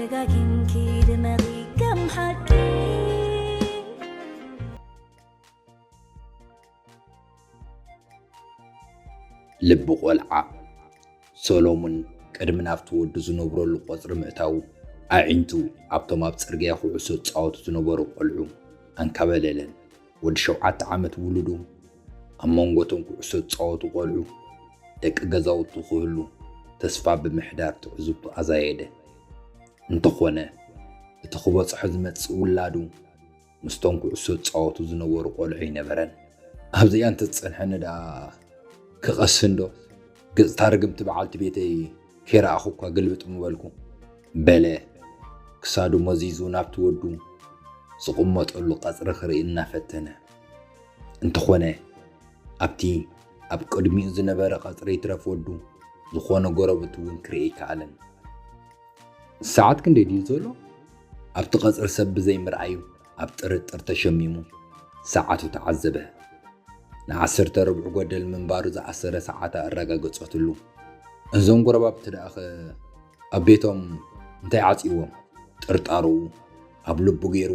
ደጋጊምኪ ድመቒ ከም ሓቂ። ልቢ ቆልዓ። ሰሎሙን ቅድሚ ናብቲ ወዱ ዝነብረሉ ቀጽሪ ምእታዉ፣ ኣዒንቱ ኣብቶም ኣብ ጽርግያ ኩዕሶ ዝጻወቱ ዝነበሩ ቆልዑ ኣንካበለለን። ወዲ ሸውዓተ ዓመት ውሉዱ ኣብ መንጎ እቶም ኩዕሶ ዝጻወቱ ቆልዑ ደቂ ገዛውቱ ክህሉ ተስፋ ብምሕዳር ትዕዝብቱ ኣዛየደ። እንተኾነ እቲ ክበጽሖ ዝመጽእ ውላዱ ምስቶም ኩዕሶ ዝጻወቱ ዝነበሩ ቆልዑ ኣይነበረን። ኣብዚኣ እንተዝጸንሐኒ ደኣ ክቐሲ እንዶ፣ ገጽታ ርግምቲ በዓልቲ ቤተይ ከይረኣኹ እኳ ግልብጥ ምበልኩ፣ በለ ክሳዱ መዚዙ ናብቲ ወዱ ዝቕመጠሉ ቀጽሪ ክርኢ እናፈተነ። እንተኾነ ኣብቲ ኣብ ቅድሚኡ ዝነበረ ቀጽሪ ይትረፍ ወዱ ዝኾነ ጎረቤቱ እውን ክርኢ ኣይከኣለን። ሰዓት ክንደይ ድዩ ዘሎ? ኣብቲ ቀጽሪ ሰብ ብዘይ ምርኣዩ ኣብ ጥርጥር ተሸሚሙ ሰዓቱ ተዓዘበ። ንዓሰርተ ርብዕ ጎደል ምንባሩ ዝኣሰረ ሰዓታ ኣረጋገጸትሉ። እዞም ጎረባብቲ ደኣኸ ኣብ ቤቶም እንታይ ዓጽይዎም? ጥርጣርኡ ኣብ ልቡ ገይሩ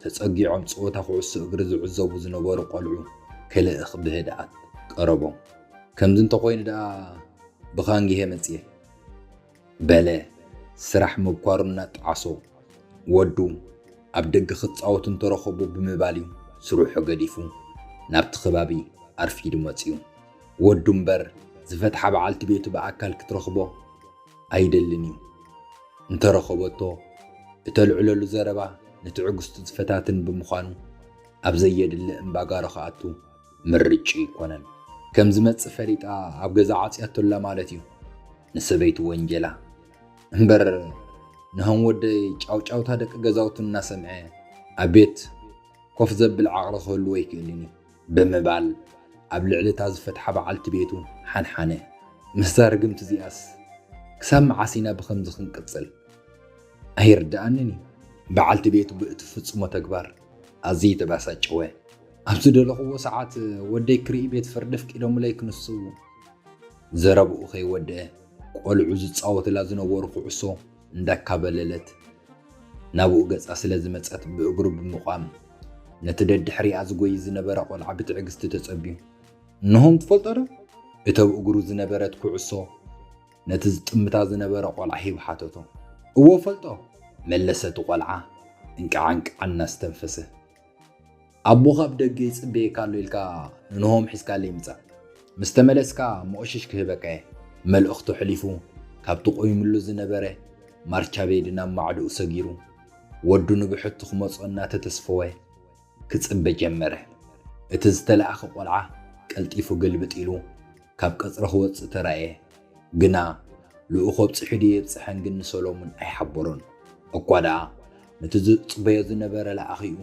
ተጸጊዖም ጸወታ ኩዕሶ እግሪ ዝዕዘቡ ዝነበሩ ቆልዑ ክልእኽ ብህድኣት ቀረቦም። ከምዚ እንተኾይኑ ደኣ ብኻንጊሄ መጽየ። በለ ስራሕ ምብኳሩ እናጠዓሶ። ወዱ ኣብ ደገ ክጻወት እንተረኸቦ ብምባል እዩ ስርሑ ገዲፉ ናብቲ ከባቢ ኣርፊዱ መጺኡ። ወዱ እምበር ዝፈትሓ በዓልቲ ቤቱ ብኣካል ክትረኽቦ ኣይደልን እዩ። እንተረኸበቶ እተልዕለሉ ዘረባ ንትዕግስቱ ዝፈታትን ብምዃኑ ኣብ ዘየድሊ እምባጋሮ ክኣቱ ምርጭ ይኮነን። ከም ዝመጽእ ፈሊጣ ኣብ ገዛ ዓጽያቶ ኣላ ማለት እዩ ንሰበይቱ ወንጀላ። እምበር ንሃም ወደይ ጫውጫውታ ደቂ ገዛውቱ እናሰምዐ ኣብ ቤት ኮፍ ዘብል ዓቕሊ ክህልዎ ኣይክእልን እዩ ብምባል ኣብ ልዕሊ እታ ዝፈትሓ በዓልቲ ቤቱ ሓንሓነ። ምስዛ ርግምቲ እዚኣስ ክሳብ መዓስ ኢና ብኸምዚ ክንቅጽል? ኣይርድኣንን እዩ። በዓልቲ ቤቱ ብእቲ ፍጹሞ ተግባር ኣዝዩ ተባሳጨወ። ኣብ ዝደለኽዎ ሰዓት ወደይ ክርኢ ቤት ፍርዲ ኣፍቂዶምለይ ክንሱ ዘረብኡ ከይወደአ ቆልዑ ዝጻወትላ ዝነበሩ ኩዕሶ እንዳካበለለት ናብኡ ገጻ ስለ ዝመጸት ብእግሩ ብምቋም ነቲ ደድሕሪኣ ዝጎይ ዝነበረ ቆልዓ ብትዕግስቲ ተጸብዩ። እንሆም ትፈልጦ ዶ? እቲ ኣብ እግሩ ዝነበረት ኩዕሶ ነቲ ዝጥምታ ዝነበረ ቆልዓ ሂቡ ሓተቶ። እዎ ፈልጦ፣ መለሰ እቲ ቆልዓ እንቃዕ እንቃዕ እናስተንፈሰ። ኣቦኻ ኣብ ደገ ይጽበየካ ኣሎ ኢልካ ንንሆም ሒዝካለይ ምጻእ። ምስ ተመለስካ መቑሽሽ ክህበካ እየ። መልእኽቱ ኣሕሊፉ ካብቲ ቆይምሉ ዝነበረ ማርቻ ቤድ ናብ ማዕድኡ ሰጊሩ ወዱ ንብሕቱ ክመጾ እናተተስፈወ ክጽበ ጀመረ። እቲ ዝተላእኸ ቆልዓ ቀልጢፉ ግልብጥ ኢሉ ካብ ቀጽሪ ክወጽእ ተራእየ። ግና ልኡኹ ኣብጺሑ ድዩ የብጽሐን ግን ንሰሎሙን ኣይሓበሮን። እኳ ደኣ ነቲ ዝጽበዮ ዝነበረ ለኣኺኡ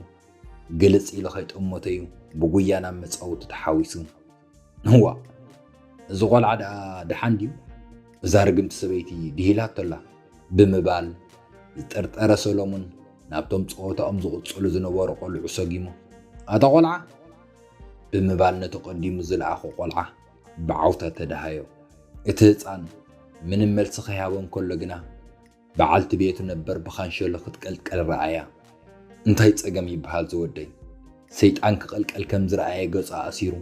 ግልጽ ኢሉ ከይጠመቶ እዩ ብጉያ ናብ መጻውቱ ተሓዊሱ። እዋእ፣ እዚ ቆልዓ ደኣ ደሓን ድዩ? እዛ ርግምቲ ሰበይቲ ድሂላቶ ኣላ ብምባል ዝጠርጠረ ሰሎሙን ናብቶም ጸወታኦም ዝቕጽሉ ዝነበሩ ቆልዑ ሰጊሙ፣ ኣታ ቆልዓ! ብምባል ነቲ ቀዲሙ ዝለኣኾ ቆልዓ ብዓውታ ተደሃዮ። እቲ ህጻን ምንም መልሲ ከይሃቦ እንከሎ ግና በዓልቲ ቤቱ ነበር ብኻንሸሎ ክትቀልቀል ረኣያ። እንታይ ጸገም ይበሃል ዝወደይ? ሰይጣን ክቐልቀል ከም ዝረኣየ ገጹ ኣእሲሩ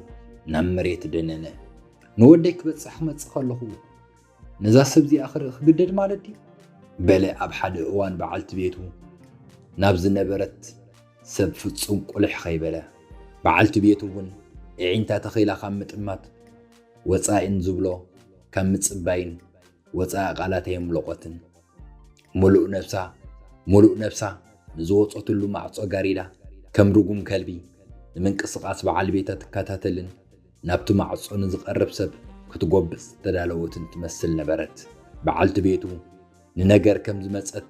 ናብ መሬት ደነነ። ንወደይ ክበጽሕ ክመጽእ ከለኹ ነዛ ሰብ እዚኣ ክርኢ ክግደድ ማለት ድዩ? በለ ኣብ ሓደ እዋን በዓልቲ ቤቱ ናብ ዝነበረት ሰብ ፍጹም ቁልሕ ከይበለ። በዓልቲ ቤቱ እውን ኣዒንታ ተኺላ ካብ ምጥማት ወጻኢን ዝብሎ ካብ ምጽባይን ወጻኢ ቃላት ኣየምለቖትን። ምሉእ ነብሳ ምሉእ ነብሳ ንዝወጸትሉ ማዕጾ ጋሪዳ ከም ርጉም ከልቢ ንምንቅስቓስ በዓል ቤታ ትከታተልን ናብቲ ማዕጾ ንዝቐርብ ሰብ ክትጎብጥ ዝተዳለወትን ትመስል ነበረት። በዓልቲ ቤቱ ንነገር ከም ዝመጸት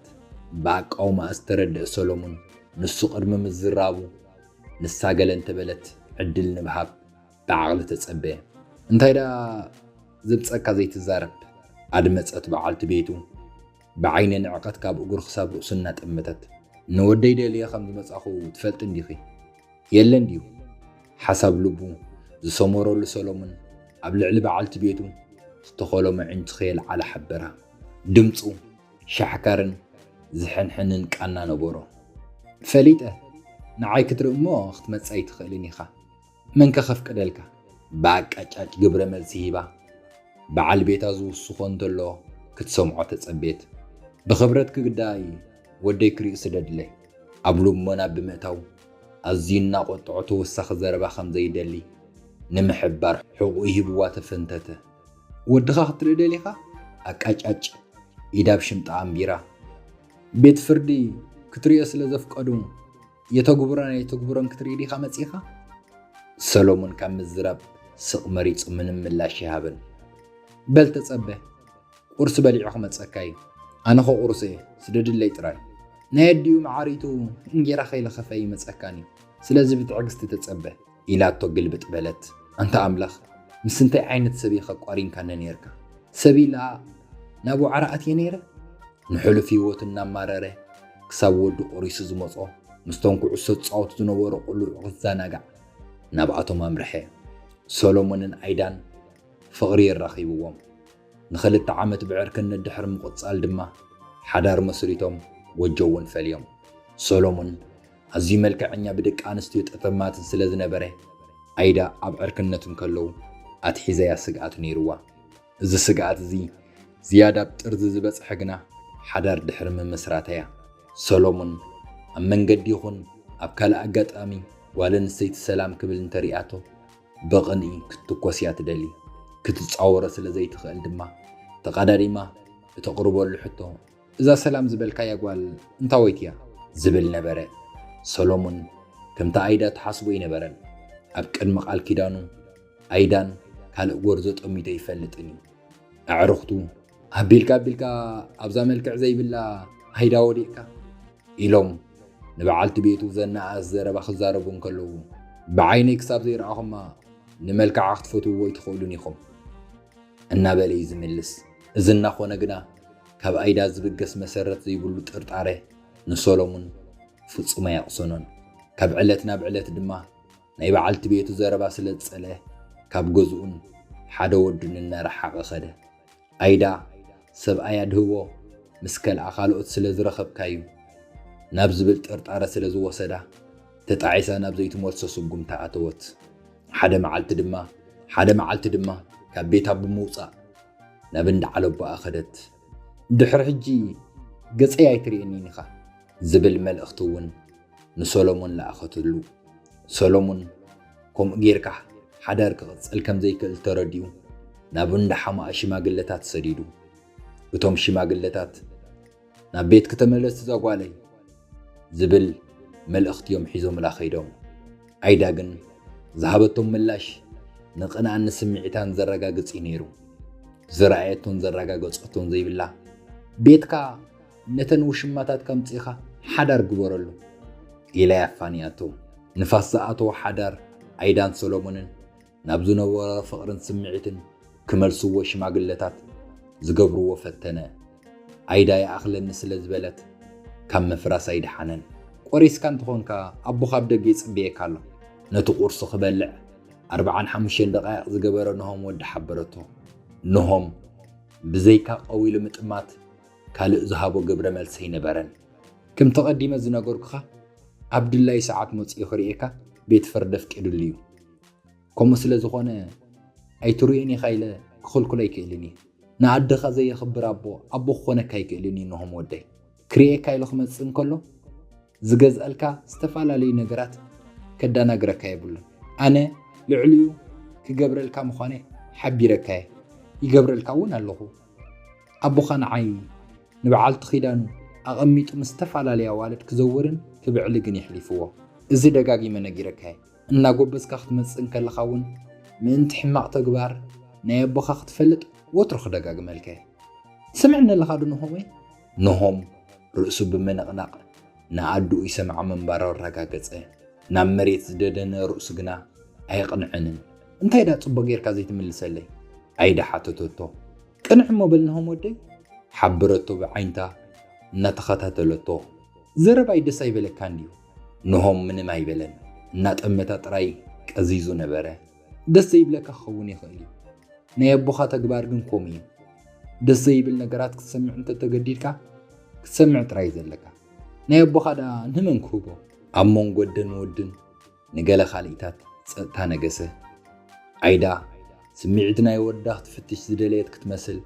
ብኣቃውማኣ ዝተረድአ ሰሎሙን ንሱ ቅድሚ ምዝራቡ ንሳ ገለ እንተበለት ዕድል ንምሃብ ብዓቕሊ ተጸበየ። እንታይ ደኣ ዝብጸካ ዘይትዛረብ? ኣድመጸት በዓልቲ ቤቱ ብዓይኒ ንዕቀት ካብ እግሩ ክሳብ ርእሱ እናጠመተት። ንወደይ ደልየ ከም ዝመጻኹ ትፈልጢ እንዲኺ? የለን ድዩ? ሓሳብ ልቡ ዝሰመረሉ ሰሎሙን ኣብ ልዕሊ በዓልቲ ቤቱ ዝተኾለመ ዕንጭ ከየልዓለ ሓበራ። ድምጹ ሻሕካርን ዝሕንሕንን ቃና ነበሮ። ፈሊጠ፣ ንዓይ ክትርኢ እሞ ክትመጽእ ኣይትኽእልን ኢኻ። መን ከ ከፍቅደልካ? ብኣቃጫጭ ግብረ መልሲ ሂባ፣ በዓል ቤታ ዝውስኾ እንተሎ ክትሰምዖ ተጸቤት። ብኽብረት ክግዳይ ወደይ ክሪኡ ስደድለይ። ኣብ ልቦና ብምእታው ኣዝዩ እናቖጥዖ ተወሳኺ ዘረባ ከም ዘይደሊ ንምሕባር ሕቑኡ ሂብዋ ተፈንተተ። ወድኻ ክትርኢ ደሊኻ? ኣቃጫጭ ኢዳ ኣብ ሽምጣ ኣንቢራ። ቤት ፍርዲ ክትሪኦ ስለ ዘፍቀዱ የተግብሮን ኣይተግብሮን ክትርኢ ዲኻ መጺኻ? ሰሎሞን ካብ ምዝራብ ስቕ መሪጹ ምንም ምላሽ ይሃበን። በል ተጸበ፣ ቁርሲ በሊዑ ክመጸካ እዩ። ኣነ ኸ ቁርሲ እየ፣ ስደድለይ ጥራይ። ናይ ኣዲኡ መዓሪቱ እንጌራ ከይለኸፈ ይመጸካን እዩ። ስለዚ ብትዕግስቲ ተጸበ። ኢላቶ ግልብጥ በለት። ኣንታ ኣምላኽ፣ ምስ እንታይ ዓይነት ሰብ ኢኻ ቋሪንካኒ ነይርካ? ሰብ ኢላ ናብ ዋዕሮ ኣትየ ነይረ? ንሕሉፍ ህይወቱ እናማረረ፣ ክሳብ ወዱ ቆሪሱ ዝመጾ፣ ምስቶም ኩዕሶ ዝጻወቱ ዝነበሩ ቁልዑ ክዘናጋዕ ናብኣቶም ኣምርሐ። ሰሎሞንን ኣይዳን ፍቕሪ የራኺብዎም። ንኽልተ ዓመት ብዕርክነት ድሕሪ ምቕጻል ድማ ሓዳር መስሪቶም ጎጆ እውን ፈልዮም። ሰሎሞን ኣዝዩ መልክዐኛ ብደቂ ኣንስትዮ ጠተማትን ስለ ዝነበረ ኣይዳ ኣብ ዕርክነት እንከለዉ ኣትሒዘያ ስግኣት ነይርዋ። እዚ ስግኣት እዚ ዝያዳ ኣብ ጥርዚ ዝበጽሐ ግና ሓዳር ድሕሪ ምምስራታ እያ። ሰሎሞን ኣብ መንገዲ ይኹን ኣብ ካልእ ኣጋጣሚ ጓል ኣንስተይቲ ሰላም ክብል እንተሪኣቶ ብቕንኢ ክትትኮስ እያ ትደሊ። ክትጻወሮ ስለ ዘይትኽእል ድማ ተቓዳዲማ እተቕርበሉ ሕቶ፣ "እዛ ሰላም ዝበልካያ ጓል እንታወይቲ እያ?" ዝብል ነበረ። ሰሎሞን ከምቲ ኣይዳ ትሓስቦ ኣይነበረን። ኣብ ቅድሚ ቃል ኪዳኑ ኣይዳን ካልእ ጎርዞ ጠሚቶ ኣይፈልጥን እዩ። ኣዕሩኽቱ ኣቢልካ ኣቢልካ ኣብዛ መልክዕ ዘይብላ ኣይዳ ወዲቕካ ኢሎም ንበዓልቲ ቤቱ ዘነኣእስ ዘረባ ክዛረቡ እንከለዉ፣ ብዓይነይ ክሳብ ዘይረኣኹማ ንመልክዓ ክትፈትውዎ ኣይትኽእሉን ኢኹም እናበለ እዩ ዝምልስ። እዚ እናኾነ ግና ካብ ኣይዳ ዝብገስ መሰረት ዘይብሉ ጥርጣረ ንሰሎሙን ፍጹም ኣየቕሰኖን። ካብ ዕለት ናብ ዕለት ድማ ናይ በዓልቲ ቤቱ ዘረባ ስለ ዝጸልአ ካብ ገዝኡን ሓደ ወዱን እናረሓቐ ኸደ። ኣይዳ ሰብኣይ ኣድህቦ ምስ ከልኣ ካልኦት ስለ ዝረኸብካ'ዩ ናብ ዝብል ጥርጣረ ስለ ዝወሰዳ ተጣዒሳ ናብ ዘይትመልሶ ስጉምቲ ኣተወት። ሓደ መዓልቲ ድማ ሓደ መዓልቲ ድማ ካብ ቤታ ብምውጻእ ናብ እንዳ ዓለቦኣ ኸደት። ድሕሪ ሕጂ ገጸይ ኣይትርእየኒን ኢኻ ዝብል መልእኽቲ እውን ንሰሎሞን ለኣኸትሉ። ሰሎሞን ከምኡ ጌርካ ሓዳር ክቕጽል ከም ዘይክእል ተረዲኡ ናብ እንዳ ሓሙኣ ሽማግለታት ሰዲዱ። እቶም ሽማግለታት ናብ ቤት ክተመለስ እዛ ጓለይ ዝብል መልእኽቲ እዮም ሒዞምላ ኸይዶም። ኣይዳ ግን ዝሃበቶም ምላሽ ንቕንኣን ንስምዒታን ዘረጋግጽ እዩ ነይሩ። ዝረኣየቶን ዘረጋገጸቶን ዘይብላ፣ ቤትካ ነተን ውሽማታት ከምጺእኻ ሓዳር ግበረሉ ኢላ ኣፋንያቶ። ንፋስ ዝኣተዎ ሓዳር ኣይዳን ሰሎሞንን ናብ ዝነበሮ ፍቕርን ስምዒትን ክመልስዎ ሽማግለታት ዝገብርዎ ፈተነ። ኣይዳ ይኣኽለኒ ስለ ዝበለት ካብ ምፍራስ ኣይደሓነን። ቆሪስካ እንተኾንካ ኣቦኻ ኣብ ደገ ይጽበየካ ኣሎ። ነቲ ቁርሲ ክበልዕ ኣርብዓን ሓሙሽተን ደቓይቕ ዝገበረ ነሆም ወዲ ሓበረቶ። ነሆም ብዘይካ ቀዊሉ ምጥማት ካልእ ዝሃቦ ግብረ መልሲ ኣይነበረን። ከምቲ ቀዲመ ዝነገርኩኻ ኣብ ድላዩ ሰዓት መጺኡ ክርእየካ ቤት ፍርዲ ኣፍቂዱሉ እዩ። ከምኡ ስለ ዝኾነ ኣይትርእዮን ኢኻ ኢለ ክኽልክሎ ኣይክእልን እየ። ንኣደኻ ዘየኽብር ኣቦ ኣቦ ክኾነካ ኣይክእልን እዩ። ነሆም ወደይ ክርእየካ ኢሉ ክመጽእ እንከሎ ዝገዝኣልካ ዝተፈላለዩ ነገራት ከዳናግረካ የብሉን። ኣነ ልዕሊኡ ክገብረልካ ምዃነ ሓቢረካ እየ። ይገብረልካ እውን ኣለኹ። ኣቦኻ ንዓይ ንበዓልቲ ኪዳኑ ኣቐሚጡ ምስ ዝተፈላለያ ኣዋልድ ክዘውርን ክብዕልግን የሕሊፍዎ። እዚ ደጋጊመ ነጊረካ እየ። እናጎበዝካ ክትመጽእ እንከለኻ እውን ምእንቲ ሕማቕ ተግባር ናይ ኣቦኻ ክትፈልጥ ወትሩ ክደጋግመልካ እየ። ትሰምዐኒ ኣለኻ ዶ ነሆመይ? ነሆም ርእሱ ብምንቕናቕ ንኣድኡ ይሰምዓ ምንባሩ ኣረጋገጸ። ናብ መሬት ዝደደነ ርእሱ ግና ኣየቕንዐንን። እንታይ ደኣ ጽቡቕ ጌርካ ዘይትምልሰለይ? ኣይዳ ሓተተቶ። ቅንዕ እሞ በል ነሆም ወደይ፣ ሓበረቶ ብዓይንታ እናተኸታተለቶ። ዘረባይ ደስ ኣይበለካን ድዩ? ነሆም ምንም ኣይበለን። እናጠመታ ጥራይ ቀዚዙ ነበረ። ደስ ዘይብለካ ክኸውን ይኽእል እዩ። ናይ ኣቦኻ ተግባር ግን ከምኡ እዩ። ደስ ዘይብል ነገራት ክትሰምዕ እንተተገዲድካ፣ ክትሰምዕ ጥራይ ዘለካ። ናይ ኣቦኻ ደኣ ንመን ክህቦ? ኣብ መንጎ ኣደን ወድን ንገለ ካልኢታት ጸጥታ ነገሰ። ኣይዳ ስምዒት ናይ ወዳ ክትፍትሽ ዝደለየት ክትመስል፣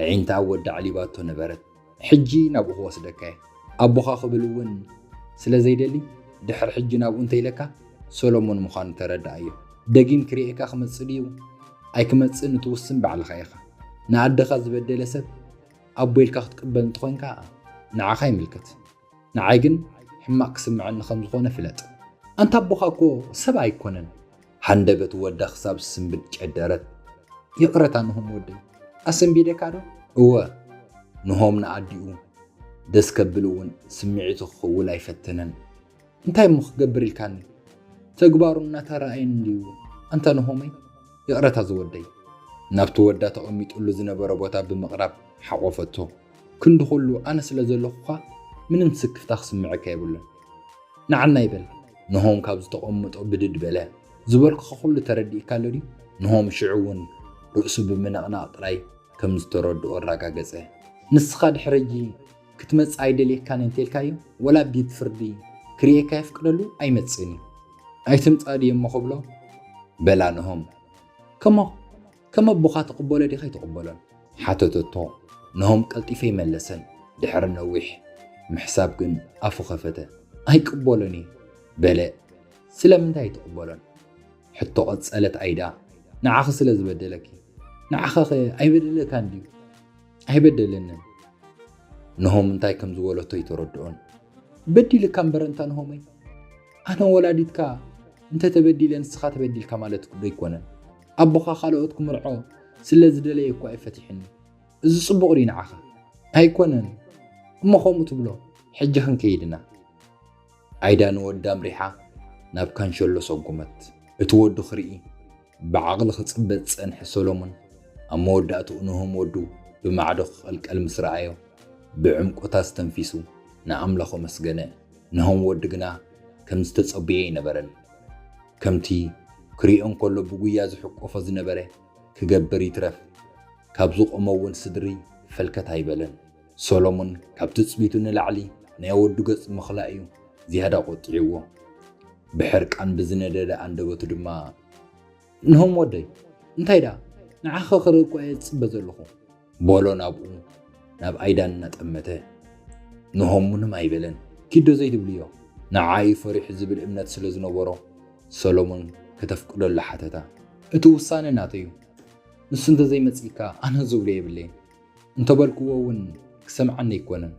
ኣዒንታ ኣብ ወዳ ዓሊባቶ ነበረት። ሕጂ ናብኡ ክወስደካ እየ። ኣቦኻ ክብል እውን ስለ ዘይደሊ፣ ድሕሪ ሕጂ ናብኡ እንተኢለካ፣ ሰሎሞን ምዃኑ ተረድኣዮ። ደጊም ክርእየካ ክመጽእ ድዩ ኣይክመጽእን እትውስን ባዕልኻ ኢኻ። ንኣደኻ ዝበደለ ሰብ ኣቦ ኢልካ ክትቅበል እንተኾይንካ፣ ንዓኻ ይምልከት። ንዓይ ግን ሕማቕ ክስምዐኒ ከም ዝኾነ ፍለጥ። ኣንታ ኣቦኻ እኮ ሰብ ኣይኮነን። ሃንደበት ወዳ ክሳብ ዝስንብድ ጨደረት። ይቕረታ ንሆም ወደይ፣ ኣሰንቢደካ ዶ? እወ፣ ንሆም ንኣዲኡ ደስ ከብል እውን ስምዒቱ ክኽውል ኣይፈተነን። እንታይ እሞ ክገብር ኢልካኒ? ተግባሩ እናተረኣየኒ እንድዩ። ኣንታ ንሆመይ፣ ይቕረታ ዝወደይ። ናብቲ ወዳ ተቐሚጡሉ ዝነበረ ቦታ ብምቕራብ ሓቖፈቶ። ክንዲ ኩሉ ኣነ ስለ ዘለኹኻ ምንም ስክፍታ ክስምዐካ የብሉን። ንዓና ይበል። ንሆም ካብ ዝተቐመጦ ብድድ በለ። ዝበልኩኻ ኩሉ ተረዲእካ ኣሎ ድዩ? ንሆም ሽዑ እውን ርእሱ ብምንቕናቕ ጥራይ ከም ዝተረድኦ ኣረጋገጸ። ንስኻ ድሕሪ ሕጂ ክትመጽእ ኣይደልየካን እንተልካዮ፣ ወላ ቤት ፍርዲ ክርእየካ የፍቅደሉ ኣይመጽእን እዩ። ኣይትምጻእ ድየ እሞ ክብሎ? በላ ንሆም። ከሞ ከም ኣቦኻ ትቕበሎ ዲኻ ኣይትቕበሎን? ሓተተቶ። ንሆም ቀልጢፈ ይመለሰን። ድሕሪ ነዊሕ ምሕሳብ ግን ኣፉ ከፈተ። ኣይቅበሎን እየ በለ። ስለምንታይ ኣይትቕበሎን? ሕቶ ቀጸለት ኣይዳ። ንዓኺ ስለ ዝበደለኪ። ንዓኻ ኸ ኣይበደለካን ድዩ? ኣይበደለንን። ንሆም እንታይ ከም ዝበለቶ ኣይተረድኦን። በዲልካ እምበር እንታ ንሆመይ። ኣነ ወላዲትካ እንተ ተበዲለ ንስኻ ተበዲልካ ማለት ዶ ኣይኮነን? ኣቦኻ ካልኦት ክምርዖ ስለ ዝደለየ እኳ እዩ ፈቲሕኒ። እዚ ጽቡቕ ድዩ ንዓኻ? ኣይኮነን። እሞ ከምኡ ትብሎ? ሕጂ ክንከይድ ኢና። ኣይዳ ንወዳ ኣምሪሓ ናብ ካንሸሎ ሰጉመት። እቲ ወዱ ክርኢ ብዓቕሊ ክጽበ ዝጸንሐ ሰሎሞን፣ ኣብ መወዳእትኡ ንሆም ወዱ ብማዕዶ ክቐልቀል ምስ ረኣዮ፣ ብዕምቆት ኣስተንፊሱ ንኣምላኹ ኣመስገነ። ንሆም ወዲ ግና ከም ዝተጸበዮ ኣይነበረን። ከምቲ ክሪኦ እንከሎ ብጉያ ዝሕቆፎ ዝነበረ ክገብር ይትረፍ፣ ካብ ዝቖመ እውን ስድሪ ፈልከት ኣይበለን። ሰሎሞን ካብ ትጽቢቱ ንላዕሊ ናይ ወዱ ገጽ ምኽላእ'ዩ ዝያዳ ቆጢዕዎ። ብሕርቃን ብዝነደደ ኣንደበቱ ድማ፣ ንሆም ወደይ፣ እንታይ ደኣ ንዓኻ ክርኢ እኳ እየ ዝጽበ ዘለኹ፣ በሎ ናብኡ ናብ ኣይዳን እናጠመተ። ንሆም ምንም ኣይበለን። ኪዶ ዘይትብልዮ? ንዓይ ፈሪሑ ዝብል እምነት ስለ ዝነበሮ ሰሎሞን ከተፍቅደሉ ሓተታ። እቲ ውሳነ ናተዩ። ንሱ እንተዘይመጺእካ ኣነ ዝብሎ የብለይን። እንተበልክዎ እውን ክሰምዓኒ ኣይኮነን።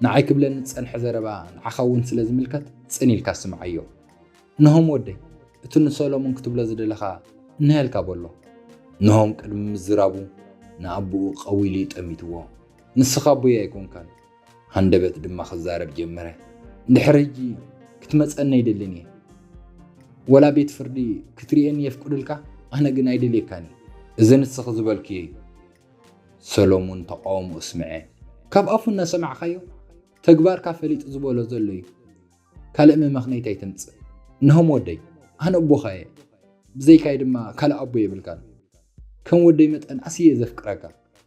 ንዓይ ክብለኒ ዝጸንሐ ዘረባ ንዓኻ እውን ስለ ዝምልከት ጽን ኢልካ ስምዓዮ። ንሆም ወደይ፣ እቲ ንሰሎሞን ክትብሎ ዝደለኻ እንሀልካ በሎ። ንሆም ቅድሚ ምዝራቡ ንኣቦኡ ቀዊሉ እዩ ጠሚትዎ። ንስኻ ኣቦይ ኣይኮንካን። ሃንደበት ድማ ክዛረብ ጀመረ። እንድሕር ሕጂ ክትመጸኒ ኣይደልን እየ። ወላ ቤት ፍርዲ ክትርእየኒ የፍቅዱልካ፣ ኣነ ግን ኣይደልየካን እዩ። እዚ ንስኺ ዝበልክዮ እዩ። ሰሎሙን ተቃውሞ እስምዐ። ካብ ኣፉ እናሰማዕካዮ ተግባርካ ፈሊጡ ዝበሎ ዘሎ እዩ። ካልእ መመኽነይታ ኣይተምጽእ። ንሆም ወደይ፣ ኣነ ኣቦኻ እየ። ብዘይካይ ድማ ካልእ ኣቦ የብልካን። ከም ወደይ መጠን ኣስየ ዘፍቅረካ።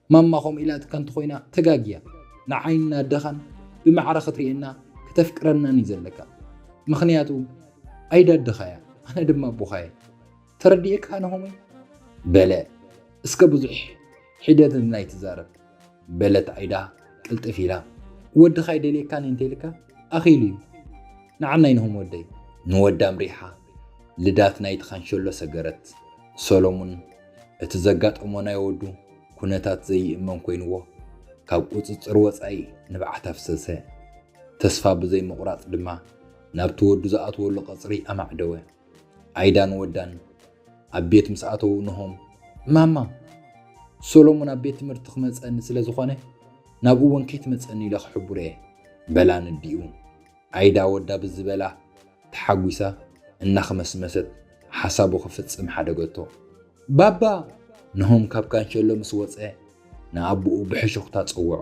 ማማ ከምኡ ኢላትካ እንተኾይና ተጋግያ። ንዓይን ኣደኻን ብማዕረ ክትርእየና ከተፍቅረናን እዩ ዘለካ። ምኽንያቱ ኣይዳ ኣደኻ እያ፣ ኣነ ድማ ኣቦኻ እየ። ተረዲኤካ ንሆመይ? በለ። እስከ ብዙሕ ሒደትና ኣይትዛረብ። በለት ኣይዳ ቅልጥፍ ኢላ። ወድኻ ኣይደልየካን እንተኢልካ ኣኺሉ እዩ። ንዓናይ ንሆም ወደይ። ንወዳ ኣምሪሓ ልዳት ናይቲ ካንሸሎ ሰገረት። ሰሎሙን እቲ ዘጋጠሞ ናይ ወዱ ኩነታት ዘይእመን ኮይንዎ ካብ ቁጽጽር ወጻኢ ንብዓት ኣፍሰሰ። ተስፋ ብዘይምቑራጽ ድማ ናብቲ ወዱ ዝኣትወሉ ቀጽሪ ኣማዕደወ። ኣይዳን ወዳን ኣብ ቤት ምስ ኣተዉ ንሆም፣ ማማ፣ ሰሎሙን ኣብ ቤት ትምህርቲ ክመጸኒ ስለ ዝኾነ ናብኡ እውን ከይትመጸኒ ኢለ ክሕብሮ እየ በላ ንዲኡ። ኣይዳ ወዳ ብዝበላ ተሓጒሳ እናኸመስመሰት ሓሳቡ ክፍጽም ሓደገቶ። ባባ! ንሆም ካብ ካንሸሎ ምስ ወጸ ንኣቦኡ ብሕሹኽታ ጸውዖ።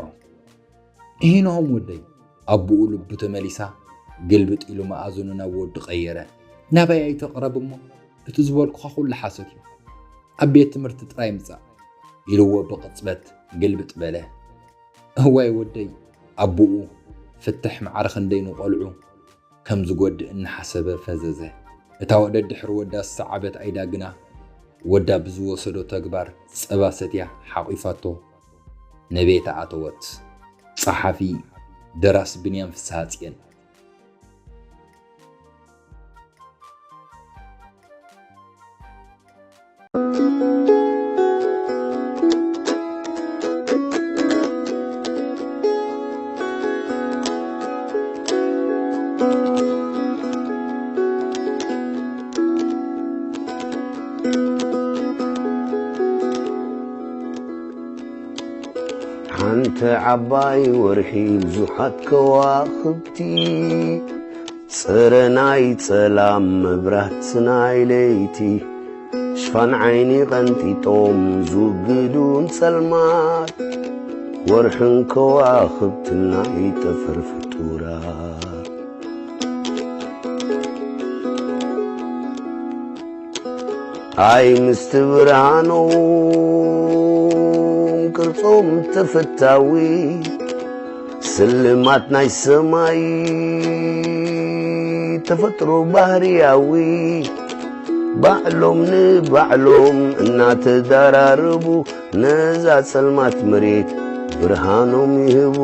እሂ ንሆም ወደይ። ኣቦኡ ልቡ ተመሊሳ ግልብጥ ኢሉ መኣዝኑ ናብ ወዱ ቀየረ። ናባይ ኣይትቕረብ እሞ እቲ ዝበልኩኻ ኩሉ ሓሶት እዩ። ኣብ ቤት ትምህርቲ ጥራይ ምጻእ ኢልዎ ብቕጽበት ግልብጥ በለ። እዋይ ወደይ፣ ኣቦኡ ፍትሕ ማዕረ ክንደይ ንቖልዑ ከም ዝጎድእ እናሓሰበ ፈዘዘ። እታ ወደድ ድሕሪ ወዳ ዝሰዓበት ኣይዳ ግና፣ ወዳ ብዝወሰዶ ተግባር ጸባ ሰትያ ሓቒፋቶ፣ ንቤታ ኣተወት። ጸሓፊ ደራሲ ብንያም ፍስሃጽየን። ሓንቲ ዓባይ ወርሒ ብዙሓት ከዋኽብቲ፣ ጽረ ናይ ጸላም መብራት ናይ ለይቲ፣ ሽፋን ዓይኒ ቀንጢጦም ዝውግዱ ንጸልማት፣ ወርሕን ከዋኽብትን ናይ ጠፈር ፍጡራት። ኣይ ምስቲ ብርሃኖም ቅርጾም ተፈታዊ፣ ስልማት ናይ ሰማይ ተፈጥሮ ባህርያዊ፣ ባዕሎም ንባዕሎም እናተዳራረቡ፣ ነዛ ጸልማት መሬት ብርሃኖም ይህቡ፣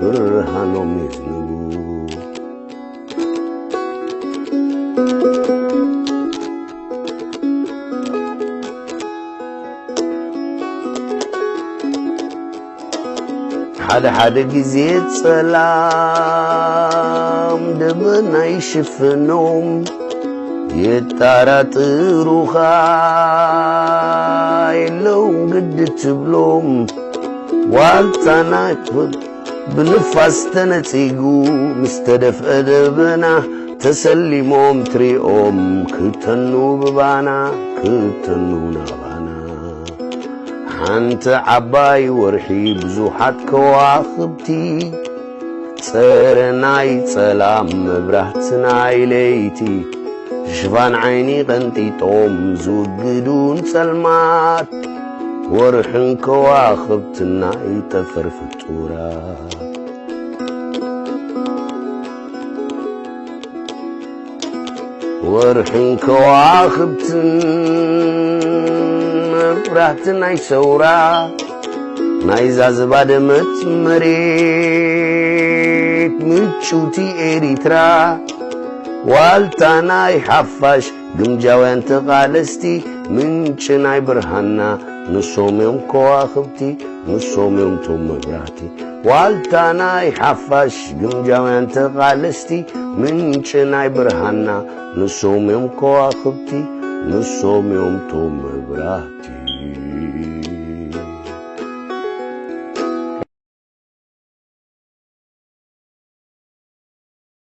ብርሃኖም የዝንቡ። ሓደ ሓደ ግዜ ጸላም ደበና ይሽፍኖም፣ የጣራጥሩኻ የለውን ግዲ ትብሎም። ዋልታ ናይ ብንፋስ ተነጺጉ ምስ ተደፍአ ደበና፣ ተሰሊሞም ትሪኦም ክተኑ ብባና፣ ክተኑ ናባና። ሓንቲ ዓባይ ወርሒ ብዙሓት ከዋኽብቲ፣ ጸረ ናይ ጸላም መብራህቲ ናይ ለይቲ፣ ሽፋን ዓይኒ ቀንጢጦም ዝውግዱ ንጸልማት፣ ወርሕን ከዋኽብትን ናይ ጠፈር ፍጡራት። ወርሕን ከዋኽብትን መብራህቲ ናይ ሰውራ፣ ናይዛ ዝባደመት መሬት ምጭውቲ ኤሪትራ፣ ዋልታ ናይ ሓፋሽ ግምጃውያን ተቓለስቲ፣ ምንጪ ናይ ብርሃንና ንሶም እዮም ከዋኽብቲ፣ ንሶም እዮም ቶም መብራህቲ። ዋልታ ናይ ሓፋሽ ግምጃውያን ተቓለስቲ፣ ምንጪ ናይ ብርሃንና ንሶም እዮም ከዋኽብቲ፣ ንሶም እዮም ቶም መብራህቲ።